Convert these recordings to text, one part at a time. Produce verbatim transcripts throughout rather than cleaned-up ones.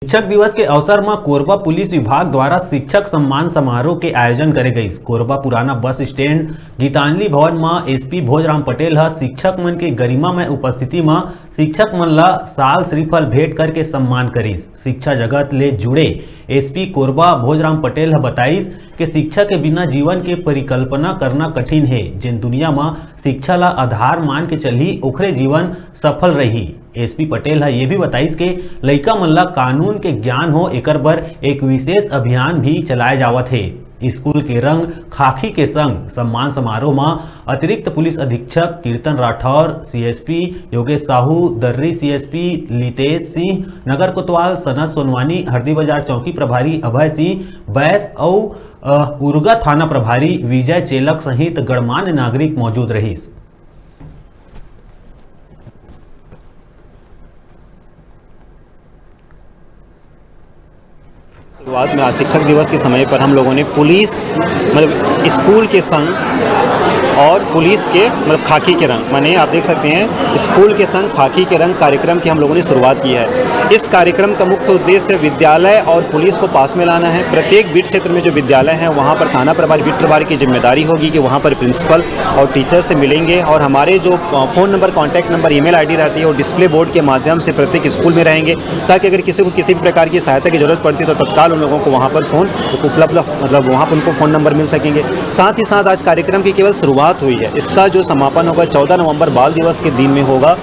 शिक्षक दिवस के अवसर म कोरबा पुलिस विभाग द्वारा शिक्षक सम्मान समारोह के आयोजन करे गइस। कोरबा पुराना बस स्टैंड गीतांजलि भवन म एसपी भोजराम पटेल ह शिक्षक मन के गरिमामय उपस्थिति म शिक्षक मन ल शाल श्रीफल भेंट करके सम्मान करिस। शिक्षा जगत ले जुड़े एसपी कोरबा भोजराम पटेल ह बताइस कि शिक्षा के बिना जीवन के परिकल्पना करना कठिन हे। जेन दुनिया म शिक्षा ला आधार मान के चलही, ओखरे जीवन सफल रही। एसपी पटेल ह ये भी बताइस के लइका मन ला कानून के ज्ञान हो, एकर बर एक विशेष अभियान भी चलाए जावत हे। स्कूल के रंग खाकी के संग सम्मान समारोह म अतिरिक्त पुलिस अधीक्षक कीर्तन राठौर, सीएसपी योगेश साहू, दर्री सीएसपी लितेश सिंह, नगर कोतवाल सनत सोनवानी, हरदी बाजार चौकी प्रभारी अभय सिंह बैस अउ, अ, उरगा थाना प्रभारी विजय चेलक सहित गणमान्य नागरिक मौजूद रहिस। शुरुआत में आज शिक्षक दिवस के समय पर हम लोगों ने पुलिस, मतलब स्कूल के संग और पुलिस के, मतलब खाकी के रंग, माने आप देख सकते हैं स्कूल के संग खाकी के रंग कार्यक्रम की हम लोगों ने शुरुआत की है। इस कार्यक्रम का मुख्य उद्देश्य विद्यालय और पुलिस को पास में लाना है। प्रत्येक बीट क्षेत्र में जो विद्यालय है वहाँ पर थाना प्रभारी, बीट प्रभारी की जिम्मेदारी होगी कि वहाँ पर प्रिंसिपल और टीचर से मिलेंगे और हमारे जो, अ, phone number, contact number, email ID रहती है, वो डिस्प्ले बोर्ड के माध्यम से प्रत्येक स्कूल में रहेंगे, ताकि अगर किसी को किसी भी प्रकार की सहायता की जरूरत पड़ती है तो तत्काल उन लोगों को वहाँ पर फ़ोन उपलब्ध, मतलब वहाँ पर उनको फ़ोन नंबर मिल सकेंगे। साथ ही साथ आज कार्यक्रम की केवल शुरुआत हुई है, इसका जो समापन होगा चौदह नवंबर बाल दिवस के दिन में होगा।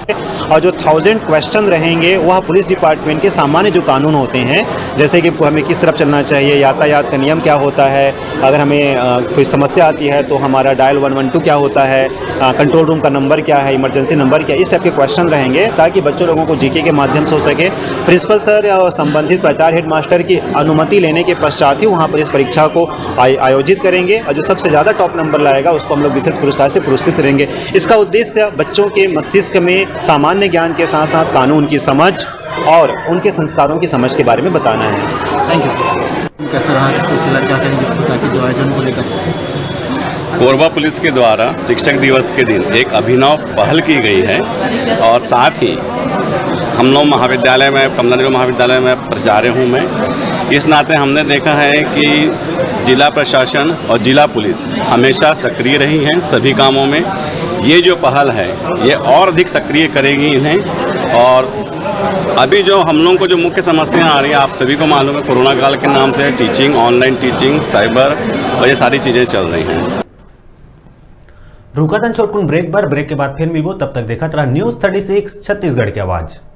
और जो थाउजेंड क्वेश्चन रहेंगे वह पुलिस डिपार्टमेंट के सामान्य जो कानून होते हैं, जैसे कि हमें किस तरफ चलना चाहिए, यातायात का नियम क्या होता है, अगर हमें, अ, कोई समस्या आती है तो हमारा डायल वन वन टू क्या होता है, अ, कंट्रोल रूम का नंबर क्या है, इमरजेंसी नंबर क्या है, इस टाइप के क्वेश्चन रहेंगे, ताकि बच्चों लोगों को जीके के माध्यम से हो सके। प्रिंसिपल सर और संबंधित प्राचार्य हेडमास्टर की अनुमति लेने के पश्चात ही वहाँ पर इस परीक्षा को आय-, आयोजित करेंगे और जो सबसे ज़्यादा टॉप नंबर लाएगा उसको हम लोग विशेष पुरस्कार से पुरस्कृत करेंगे। इसका उद्देश्य बच्चों के मस्तिष्क में सामान्य ज्ञान के साथ साथ कानून की समझ और उनके संस्कारों की समझ के बारे में बताना है। Thank you. कैसा रहा, तो क्या कहेंगे इस प्रकार के जो आयोजन को लेकर? कोरबा पुलिस के द्वारा शिक्षक दिवस के दिन एक अभिनव पहल की गई है और साथ ही हम लोग महाविद्यालय में, कमला नेहरू महाविद्यालय में प्राचार्य हूँ मैं, इस नाते हमने देखा है कि जिला प्रशासन और जिला पुलिस हमेशा सक्रिय रही हैं सभी कामों में। ये जो पहल है, ये और अधिक सक्रिय करेगी इन्हें। और अभी जो हम लोगों को जो मुख्य समस्या आ रही है, आप सभी को मालूम है, कोरोना काल के नाम से टीचिंग, ऑनलाइन टीचिंग, साइबर और ये सारी चीज़ें चल रही हैं। रुकत हन छोटकुन ब्रेक बर, ब्रेक के बाद फिर मिलबो, तब तक देखत रहा न्यूज़ थर्टी सिक्स छत्तीसगढ़ की आवाज़।